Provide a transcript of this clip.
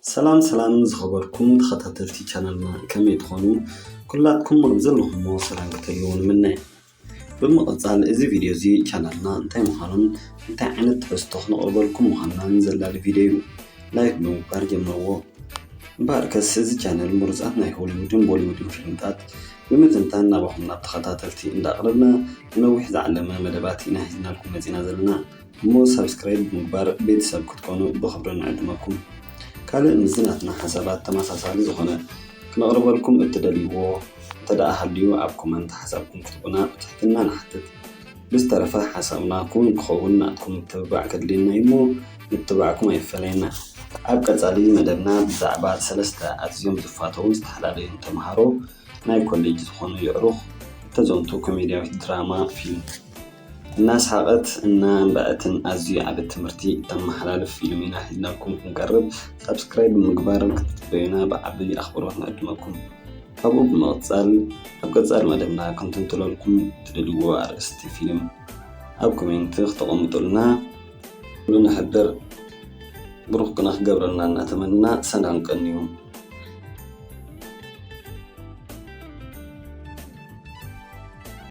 ሰላም ሰላም ዝኸበርኩም ተኸታተልቲ ቻናልና ከመይ ትኾኑ? ኩላትኩም ኣብ ዘለኹሞ ሰላም ክትህልዉ ንምነ። ብምቕጻል እዚ ቪድዮ እዚ ቻናልና እንታይ ምዃኑን እንታይ ዓይነት ትሕዝቶ ክነቕርበልኩም ምዃንናን ዘላሊ ቪድዮ እዩ። ላይክ ብምግባር ጀምርዎ። እምበኣርከስ እዚ ቻነል ምሩጻት ናይ ሆሊውድን ቦሊውድን ፊልምታት ብምትንታን ናባኹም ናብ ተኸታተልቲ እንዳቕረብና ንነዊሕ ዝዓለመ መደባት ኢና ሒዝናልኩም መጺና ዘለና። እሞ ሳብስክራይብ ብምግባር ቤተሰብ ክትኮኑ ብኽብሪ ንዕድመኩም። ካልእ ምስዚ ናትና ሓሳባት ተመሳሳሊ ዝኾነ ክነቕርበልኩም እትደልይዎ እንተ ደኣ ሃልዩ ኣብ ኮመንት ሓሳብኩም ክትቡና ብትሕትና ንሓትት። ብዝተረፈ ሓሳብና ክውን ክኸውን ናትኩም ምትብባዕ ከድልየና እዩ እሞ ምትብባዕኩም ኣይፈለየና። ኣብ ቀጻሊ መደብና ብዛዕባ ሰለስተ ኣዝዮም ዝፋተውን ዝተፈላለዩን ተምሃሮ ናይ ኮሌጅ ዝኾኑ የዕሩኽ እተዘንቱ ኮሜድያዊት ድራማ ፊልም እናስሓቐት እናንበዐትን ኣዝዩ ዓቢ ትምህርቲ እተመሓላልፍ ፊልም ኢና ሒዝናልኩም ክንቀርብ። ሳብስክራይብ ብምግባር ክትጽበዩና ብዓቢ ኣኽብሮት ንዕድመኩም። ካብኡ ብምቕጻል ኣብ ቀጻሊ መደብና ክንትንትለልኩም ትደልይዎ ኣርእስቲ ፊልም ኣብ ኮሜንት ክተቐምጡልና ንሕብር። ብሩኽ ቅነ ክገብረልና እናተመንና ሰላም ቀንዩ።